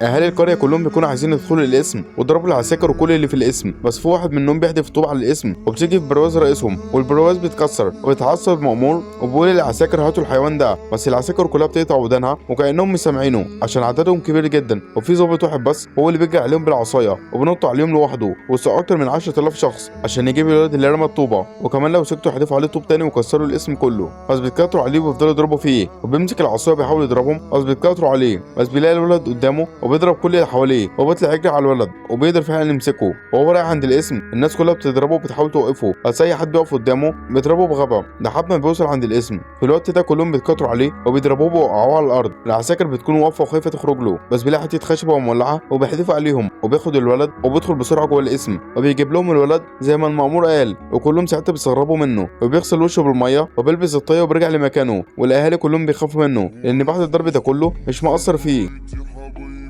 اهالي القرية كلهم بيكونوا عايزين يدخلوا القسم وضربوا العساكر وكل اللي في القسم، بس في واحد منهم بيحدف طوب على القسم وبتيجي في برواز رئيسهم، والبرواز بيتكسر وبيتعصب المأمور وبيقول للعساكر هاتوا الحيوان ده، بس العساكر كلها بتقطع ودانها وكأنهم مش سامعينه عشان عددهم كبير جدا، وفي ضابط واحد بس هو اللي بيجري عليهم بالعصايه وبينطوا عليهم لوحده وسط اكتر من 10000 شخص عشان يجيب الولد اللي رمى الطوبه، وكمان لو سكتوا هيحدفوا عليه طوب تاني وكسروا القسم كله، بس بيتكاتروا عليه وبيفضلوا يضربوا فيه، وبيمسك العصاية بيحاول يضربهم بس بيتكاتروا عليه، بس بيلاقي الولد قدامه وبيضرب كل اللي حواليه وبيطلع يجري على الولد وبيقدر فعلا يمسكه. وهو رايح عند القسم الناس كلها بتضربه وبتحاول توقفه، بس اي حد بيقف قدامه بيضربه بغبا لحد ما بيوصل عند القسم. في الوقت ده كلهم بيتكاتروا عليه وبيضربوه ويوقعوه على الارض. العساكر بتكون واقفة وخايفة تخرج له، بس بيلاقي حتة خشبه ومولعه وبيحدفوا عليهم وبياخد الولد وبيدخل بسرعة جوه القسم وبيجيب لهم الولد زي ما المأمور قال، وكلهم ساعتها بيستغربوا منه، وبيغسل وشه بالمية وبيلبس الطاقية وبيرجع لمكانه، والاهالي كلهم بيخافوا منه لان بعد الضرب ده كله مش مقصر فيه.